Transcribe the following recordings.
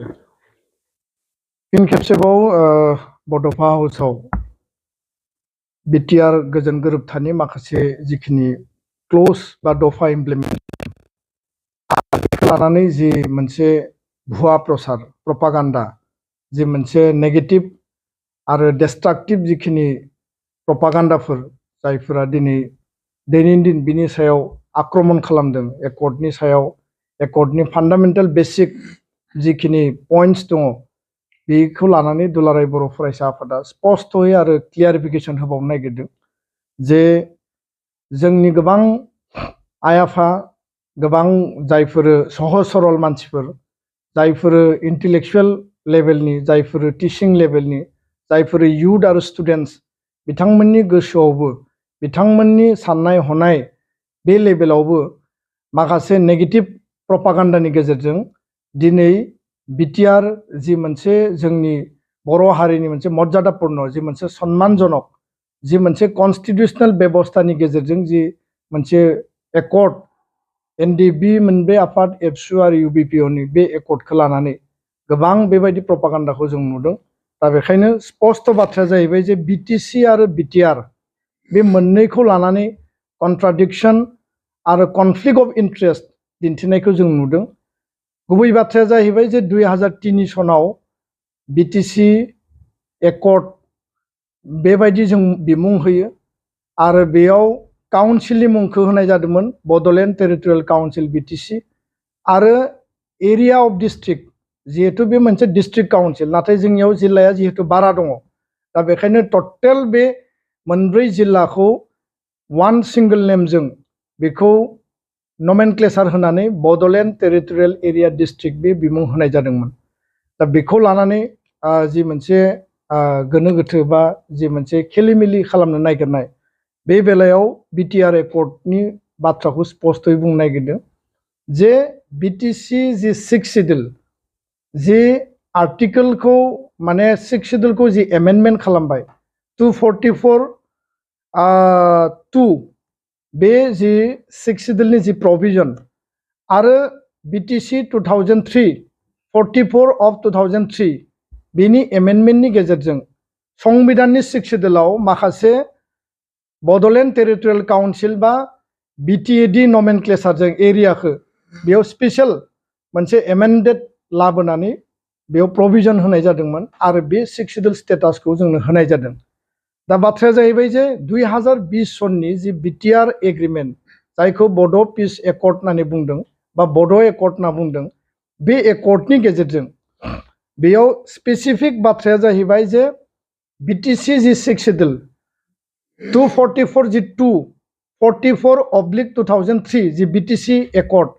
फिन खेबसेबाव बड'फा हाउसाव बिटिआर गोजोन गोरोबथानि माखासे जिखिनि क्ल'ज बा दफा इमप्लिमेन्ट लानानै जि मोनसे भुवा प्रसार प्रपागान्डा जि मोनसे नेगेटिभ आरो डिस्ट्राक्टिभ जिखिनि प्रपागान्डाफोर जायफोरा दिनै दैनन्दिन दिन बिनि सायाव आक्रमण खालामदों एकर्डनि सायाव एकर्डनि फान्डामेन्टेल बेसिक जिखिनि पइन्ट्स दङ बेखौ लानानै दुलाराय बर' फरायसा आफादा स्पष्टयै आरो क्लियारिफिकेसन होबावनो नागिरदों जे जोंनि गोबां आइ आफा गोबां जायफोर सहज सरल मानसिफोर जायफोर इन्टेलेक्चुएल लेभेलनि जायफोर टिचिं लेभेलनि जायफोर इयुथ आरो स्टुडेन्टस बिथांमोननि गोसोआवबो बिथांमोननि साननाय हनाय बे लेभेलावबो माखासे नेगेटिभ प्रपागान्डानि गेजेरजों दिनै बिटिआर जि मोनसे जोंनि बर' हारिनि मोनसे मर्यादापूर्ण जि मोनसे सन्मानजनक जि मोनसे कन्स्टिटिउसनेल बेबस्थानि गेजेरजों जि मोनसे एकर्ड एनडिबि मोनब्रै आफाद एबसु आरो इउबिपिअनि बे एकर्डखौ लानानै गोबां बेबायदि प्रपागान्डाखौ जों नुदों। दा बेखायनो स्पष्ट बाथ्राया जाहैबाय जे बिटिसि आरो बिटिआर बे मोननैखौ लानानै कन्ट्राडिक्सन आरो कनफ्लिक्ट अफ इन्ट्रेस्ट दिन्थिनायखौ जों नुदों। गुबै बाथ्राया जाहैबाय जे 2003 सनाव बिटिसि एकर्ड बेबायदि जों बिमुं होयो आरो बेयाव काउन्सिलनि मुंखौ होनाय जादोंमोन बड'लेण्ड टेरिटरियेल काउन्सिल बिटिसि आरो एरिया अफ डिस्ट्रिक्ट जिहेतु बे मोनसे डिस्ट्रिक्ट काउन्सिल नाथाय जोंनियाव जिल्लाया जिहेतु बारा दङ दा बेखायनो टटेल बे मोनब्रै जिल्लाखौ वान सिंगल नेमजों बेखौ नमेनक्लेचार होनानै बड'लेण्ड टेरिटरियेल एरिया डिस्ट्रिक्ट बे बिमुं होनाय जादोंमोन। दा बेखौ लानानै जि मोनसे गोनो गोथो बा जि मोनसे खेलिमेलि खालामनो नागिरनाय बे बेलायाव बिटिआर एकर्डनि बाथ्राखौ स्पष्टयै बुंनो नागिरदों जे बिटिसि जि 6 सिडिउल जि आर्टिकोलखौ माने 6 सिडिउलखौ जि एमेन्डमेन्ट खालामबाय 244(2) बे जि 6 सिडिउलनि जि प्रभिजन आरो बिटिसि 2003 44 of 2003 बेनि एमेन्डमेन्टनि गेजेरजों संबिधाननि 6 सिडिउलाव माखासे बड'लेण्ड टेरिटरियेल काउन्सिल बा बिटिएडि नमेनक्लेचारजों एरियाखौ बेयाव स्पेशल मोनसे एमेन्डेड लाबोनानै बेयाव प्रभिजन होनाय जादोंमोन आरो बे 6 सिडिउल स्टेटासखौ जोंनो होनाय जादों। दा बाथ्राया जाहैबाय जे 2020 सननि जि बिटिआर एग्रिमेन्ट जायखौ बड' पिस एकर्ड होननानै बुंदों बा बड' एकर्ड होनना बुंदों बे एकर्डनि गेजेरजों बेयाव स्पेसिफिक बाथ्राया जाहैबाय जे बिटिसि जि 6 सिडिउल 244(2) 44/2003 जि बिटिसि एकर्ड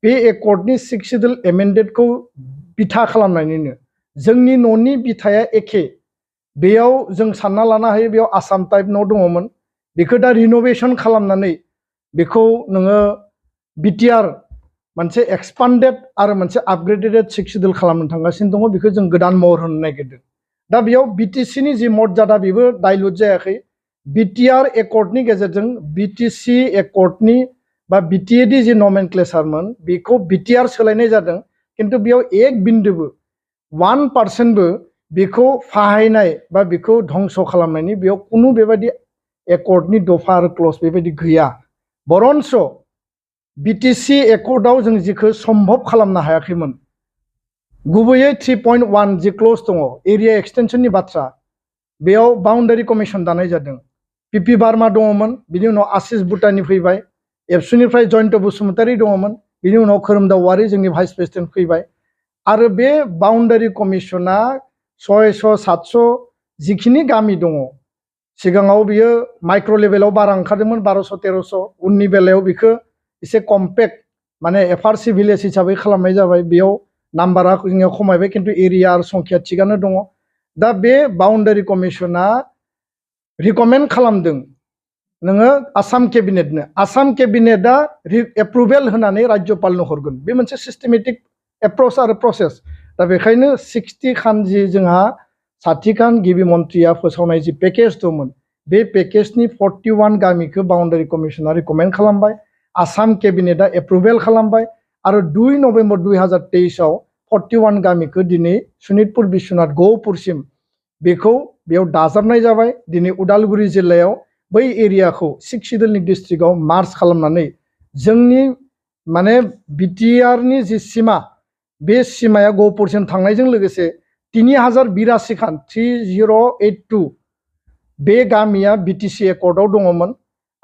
बे एकर्डनि 6 सिडिउल एमेन्डेडखौ बिथा खालामनानैनो जोंनि न'नि बिथाया एखे बेयाव जों सानना लानो हायो बेयाव आसाम टाइप न' दङमोन बेखौ दा रिनोभेसन खालामनानै बेखौ नोङो बिटिआर मोनसे एक्सपान्डेड आरो मोनसे आपग्रेडेड 6 सिडिउल खालामनो थांगासिनो दङ बेखौ जों गोदान महर होनो नागिरदों। दा बेयाव बिटिसिनि जि मर्यादा बेबो डाइल्युट जायाखै बिटिआर एकर्डनि गेजेरजों बिटिसि एकर्डनि बा बिटिएडि जि नमेनक्लेचारमोन बेखौ बिटिआर सोलायनाय जादों किन्तु बेयाव एक बिन्दुबो 1% बेखौ फाहायनाय बा बेखौ धंस खालामनायनि बेयाव खुनु बेबायदि एकर्डनि दफा आरो क्लज बेबायदि गैया बरन्स बिटिसि एकर्डआव जों जिखौ सम्भब खालामनो हायाखैमोन गुबैयै 3.1 जि क्लज दङ एरिया एक्सटेनसननि बाथ्रा बेयाव बाउन्डारि कमिसन दानाय जादों पिपि बार्मा दङमोन बिनि उनाव आशिष भुटानि फैबाय एबसुनिफ्राय जयन्त बसुमतारी दङमोन बिनि उनाव खोरोमदाव वारि जोंनि भाइस प्रेसिडेन्ट फैबाय आरो बे बाउन्डारि कमिसना 600-700 जिखिनि गामि दङ सिगाङाव बियो माइक्र' लेभेलाव बारा ओंखारदोंमोन 1200-1300 उननि बेलायाव बेखौ एसे कम्पेक्ट माने एफआरसि भिलेज हिसाबै खालामनाय जाबाय बेयाव नाम्बारा जोंनियाव खमायबाय किन्तु एरिया आरो संख्या थिगानो दङ। दा बे बाउन्डारि कमिसना रिकमेन्ड खालामदों नोङो आसाम केबिनेटआ एप्रुभेल होनानै राज्यपालनो हरगोन बे मोनसे सिस्टेमेटिक एप्रोच आरो प्रसेस। दा बेखायनो 60 खान जि जोंहा 60 खान गिबि मन्थ्रिया फोसावनाय जि पेकेज दंमोन बे पेकेजनि 41 गामिखौ बाउन्डारि कमिसना रिकमेन्ड खालामबाय आसाम केबिनेटआ एप्रुभेल खालामबाय आरो 2 नभेम्बर 2023 आव 41 गामिखौ दिनै सनितपुर बिश्वनाथ गहपुरसिम बेखौ बेयाव दाजाबनाय जाबाय। दिनै उदालगुरि जिल्लायाव बै एरियाखौ 6 शिडुलनि डिस्ट्रिक्टआव मार्च खालामनानै जोंनि माने बिटिआरनि जि सिमा बे सिमाया गहपुरसिम थांनायजों लोगोसे 3082 खान 3082 बे गामिया बिटिसि एकर्डआव दङमोन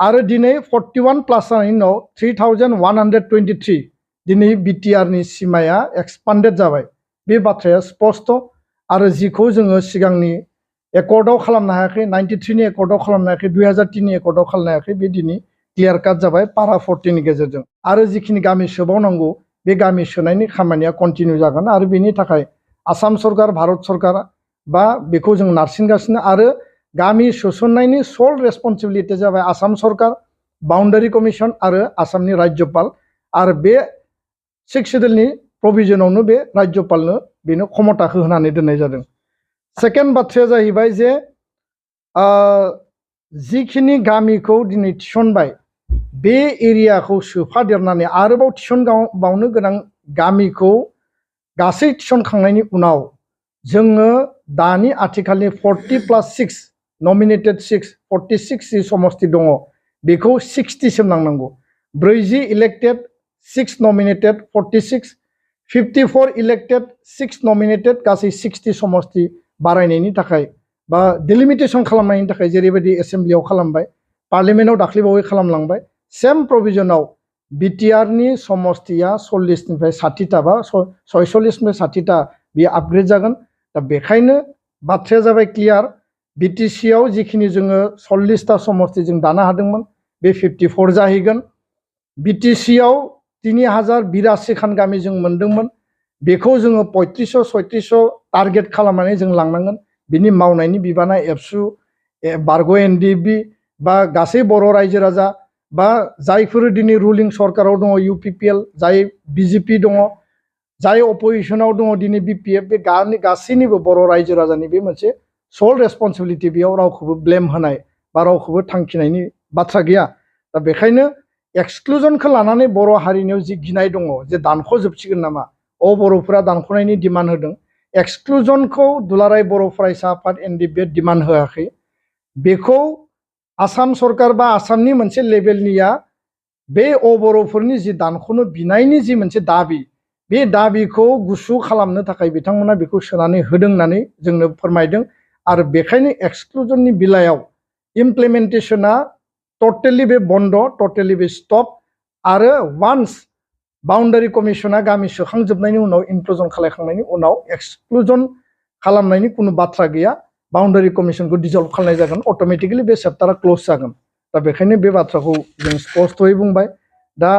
आरो दिनै 41 प्लास जानायनि उनाव 3123 दिनै बिटिआरनि सिमाया एक्सपान्डेड जाबाय। बे बाथ्राया स्पष्ट आरो जिखौ जोङो सिगांनि एकर्डआव खालामनो हायाखै, 93 नि एकर्डआव खालामनो हायाखै, 2003 नि एकर्डआव खालामनो हायाखै, बे दिनै क्लियार काट जाबाय पारा 40 नि गेजेरजों। आरो जिखिनि गामि सोबावनांगौ बे गामि सोनायनि खामानिया कन्टिनिउ जागोन आरो बेनि थाखाय आसाम सरकार, भारत सरकार बा बेखौ जों नारसिनगासिनो आरो गामि सोसननायनि सल रेसपन्सिबिलिटि जाबाय आसाम सरकार, बाउन्डारि कमिसन आरो आसामनि राज्यपाल आरो बे 6 शिडुलनि प्रभिजनावनो बे राज्यपालनो बेनो क्षमताखौ होनानै दोननाय जादों। सेकेन्ड बाथ्राया जाहैबाय जे जिखिनि गामिखौ दिनै थिसनबाय बे एरियाखौ सोफादेरनानै आरोबाव थिसनबावनो गोनां गामिखौ गासै थिसनखांनायनि उनाव जोङो दानि आथिखालनि 40+6 नमिनेटेड 46 जि समस्ति दङ बेखौ 60 सिम लांनांगौ। 40 इलेक्टेड 6 नमिनेटेड 46, 54 इलेक्टेड 6 नमिनेटेड गासै 60 समस्ति बारायनायनि थाखाय बा डिलिमिटेसन खालामनायनि थाखाय जेरैबायदि एसेम्ब्लियाव खालामबाय, पार्लियामेन्टआव दाख्लैबावै खालामलांबाय, सेम प्रभिजनाव बिटिआरनि समस्तिया 40 निफ्राय 60ता बा 46 निफ्राय 60ता बेयो आपग्रेड जागोन। दा बेखायनो बाथ्राया जाबाय क्लियार, बिटिसिआव जिखिनि जोङो 40ता समस्ति जों दानो हादोंमोन बे 54 जाहैगोन। बिटिसिआव 3082 खान गामि जों मोनदोंमोन बेखौ जोङो 3500-3600 टारगेट खालामनानै जों लांनांगोन। बिनि मावनायनि बिबाना एबसु, बारग' एनडिएफबि बा गासै बर' रायजो राजा बा जायफोर दिनै रुलिं सरकाराव दङ इउपिपिएल, जाय बिजेपि दङ, जाय अपोजिसनाव दङ दिनै बिपिएफ, बे गासैनिबो बर' रायजो राजानि बे मोनसे सल रेसपन्सिबिलिटि, बेयाव रावखौबो ब्लेम होनाय बा रावखौबो थांखिनायनि बाथ्रा गैया। दा बेखायनो एक्सक्लुजनखौ लानानै बर' हारिनियाव जि गिनाय दङ जे दानख'जोबसिगोन नामा, बर'फोरा दानख'नायनि डिमान्ड होदों, एक्सक्लुजनखौ दुलाराय बर' फरायसा आफाद एनडिएफबि डिमान्ड होआखै। बेखौ आसाम सरकार बा आसामनि मोनसे लेभेलनिया बे बर'फोरनि जि दानख'नो बिनायनि जि मोनसे दाबि, बे दाबिखौ गुसु खालामनो थाखाय बिथांमोना बेखौ सोनानै होदों होननानै जोंनो फोरमायदों आरो बेखायनो एक्सक्लुजननि बेलायाव इमप्लिमेन्टेसना टटेलि बे बन्द, टटेलि बे स्टप आरो वान्स बाउन्डारि कमिसना गामि सोखांजोबनायनि उनाव इनक्लुजन खालामखांनायनि उनाव एक्सक्लुजन खालामनायनि कुनु बाथ्रा गैया। बाउन्डारि कमिसनखौ डिजल्भ खालामनाय जागोन, अट'मेटिकेलि बे चेप्टारा क्लोज जागोन। दा बेखायनो बे बाथ्राखौ जों स्पष्टयै बुंबाय। दा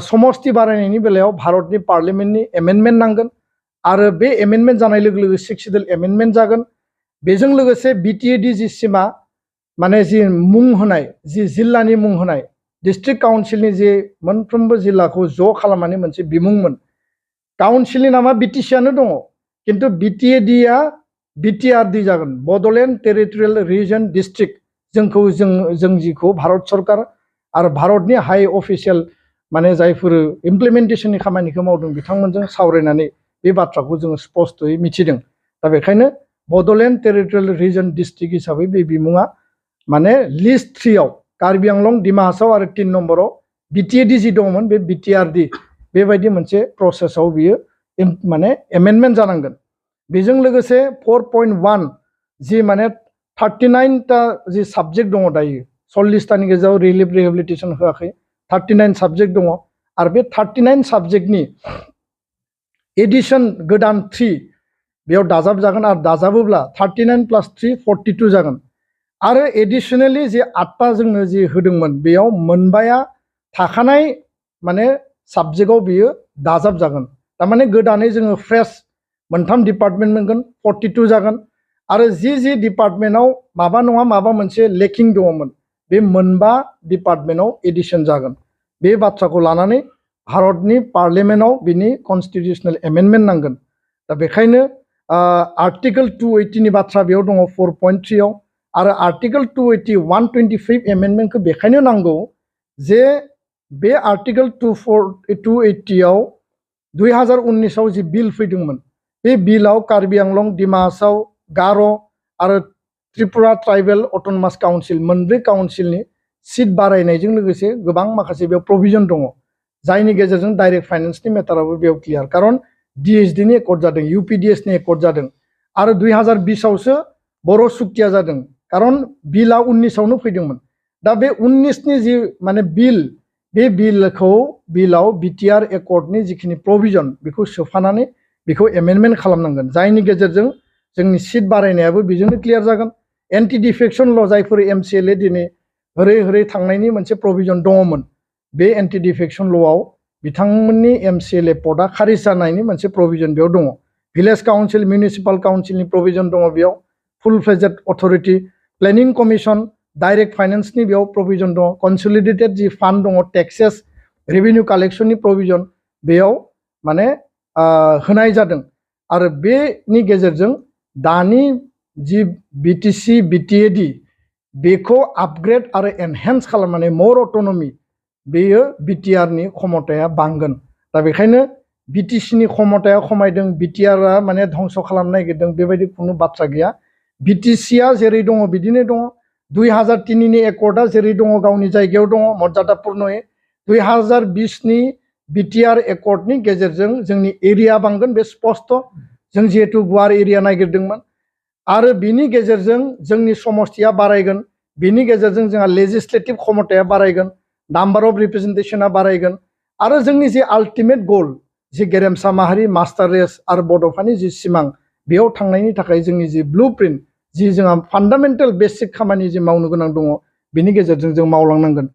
समस्ति बारायनायनि बेलायाव भारतनि पार्लियामेन्टनि एमेन्डमेन्ट नांगोन आरो बे एमेन्डमेन्ट जानाय लोगो लोगो 6 शिडुल एमेन्डमेन्ट जागोन। बेजों लोगोसे बिटिएडि जि सिमा माने जि मुं होनाय, जि जिल्लानि मुं होनाय, डिस्ट्रिक्ट काउन्सिलनि जे मोनफ्रोमबो जिल्लाखौ ज' खालामनानै मोनसे बिमुंमोन, काउन्सिलनि नामा बिटिसिआनो दङ किन्तु बिटिएडिआ बिटिआरडि जागोन, बड'लेण्ड टेरिटरियेल रिजन डिस्ट्रिक्ट। जों जिखौ भारत सरकार आरो भारतनि हाई अफिसियेल माने जायफोर इमप्लिमेन्टेसननि खामानिखौ मावदों बिथांमोनजों सावरायनानै बे बाथ्राखौ जोङो स्पष्टयै मिथिदों। दा बेखायनो बड'लेण्ड टेरिटरियेल रिजन डिस्ट्रिक्ट हिसाबै बे बिमुङा माने लिस्ट 3आव कार्बि आंलं, डिमा हासाव आरो 3 नम्बराव बिटिएडि जि दंमोन बे बिटिआरडि बेबायदि मोनसे प्रसेसआव बियो माने एमेन्डमेन्ट जानांगोन। बेजों लोगोसे 4.1 जि माने 39टा जि साबजेक्ट दङ दायो, 40टानि गेजेराव रिलिफ रिहेबिलिटेसन होआखै, 39 साबजेक्ट दङ आरो बे 39 साबजेक्टनि एडिसन गोदान 3 बेयाव दाजाबजागोन आरो दाजाबोब्ला 39 + 3 42 जागोन आरो एडिसनेलि जि 8टा जोंनो जि होदोंमोन बेयाव मोनबाया थाखानाय माने साबजेक्टआव बियो दाजाबजागोन। थारमाने गोदानै जोङो फ्रेश मोनथाम डिपार्टमेन्ट मोनगोन, 42 जागोन आरो जि डिपार्टमेन्टआव माबा नङा माबा मोनसे लेकिं दङमोन बे मोनबा डिपार्टमेन्टआव एडिसन जागोन। बे बाथ्राखौ लानानै भारतनि पार्लियामेन्टआव बिनि कनस्टिटिउसनेल एमेन्डमेन्ट नांगोन। दा बेखायनो आर्टिकल 280 नि बाथ्रा बेयाव दङ 4.3आव आरो आर्टिकल 280 125 एमेन्डमेन्टखौ बेखायनो नांगौ जे बे आर्टिकल 280आव 2019 आव जि बिल फैदोंमोन बे बिलाव कार्बि आंलं, डिमा हासाव, गार' आरो त्रिपुरा ट्राइबेल अट'नमास काउन्सिल मोनब्रै काउन्सिलनि सिट बारायनायजों लोगोसे गोबां माखासे बेयाव प्रभिजन दङ जायनि गेजेरजों डाइरेक्ट फाइनेन्सनि मेटाराबो बेयाव क्लियार खारन DSD नि एकर्ड जादों UPDS नि एकर्ड जादों आरो 2020 आवसो बर' सुक्तिया जादों खारन बिला 19 आवनो फैदोंमोन दा बे 19 नि जि माने बिल बे बिलाव BTR एकर्डनि जिखिनि प्रभिजन बेखौ सोफानानै बेखौ एमेन्डमेन्ट खालामनांगोन जायनि गेजेरजों जोंनि सिट बारायनायाबो बेजोंनो क्लियार जागोन एन्टि डिफेक्शन ल जायफोर MCLA दिनै हरै थांनायनि मोनसे प्रभिजन दङमोन बे एन्टि डिफेक्शन लआव बिथांमोननि MCLA पदआ खारिज जानायनि मोनसे प्रभिजन बेयाव दङ भिलेज काउन्सिल मिउनिसिपाल काउन्सिलनि प्रभिजन दङ बेयाव full fledged authority planning commission direct फाइनेन्सनि बेयाव प्रभिजन दङ कन्सलिडेटेड जि फान्ड दङ टेक्सेस रेभिनिउ कालेक्शननि प्रभिजन बेयाव माने होनाय जादों आरो बेनि गेजेरजों दानि जि BTC BTAD बेखौ आपग्रेड आरो एनहेन्स खालामनानै मोर अट'नमी बेयो BTR नि क्षमताया बांगोन दा बेखायनो BTC नि क्षमताया खमायदों BTR आ माने धंस खालामनो नागिरदों बेबायदि खुनु बाथ्रा गैया BTC आ जेरै दङ बिदिनो दङ 2003 नि एकर्डआ जेरै दङ गावनि जायगायाव दङ मर्यादापूर्णयै 2020 नि BTR एकर्डनि गेजेरजों जोंनि एरिया बांगोन बे स्पष्ट जों जिहेतु गुवार एरिया नागिरदोंमोन आरो बिनि गेजेरजों जोंनि समष्टिया बारायगोन बिनि गेजेरजों जोंहा लेजिस्लेटिभ क्षमताया बारायगोन नाम्बार अफ रिप्रेजेन्टेशना बारायगोन आरो जोंनि जे आल्टिमेट गल जि गेरेमसा माहारि मास्टार रेस आरो बड'फानि जि सिमां बेयाव थांनायनि थाखाय जोंनि जि ब्लुप्रिन्ट जि जोंहा फान्डामेन्टेल बेसिक खामानि जि मावनो गोनां दङ बेनि गेजेरजों जों मावलांनांगोन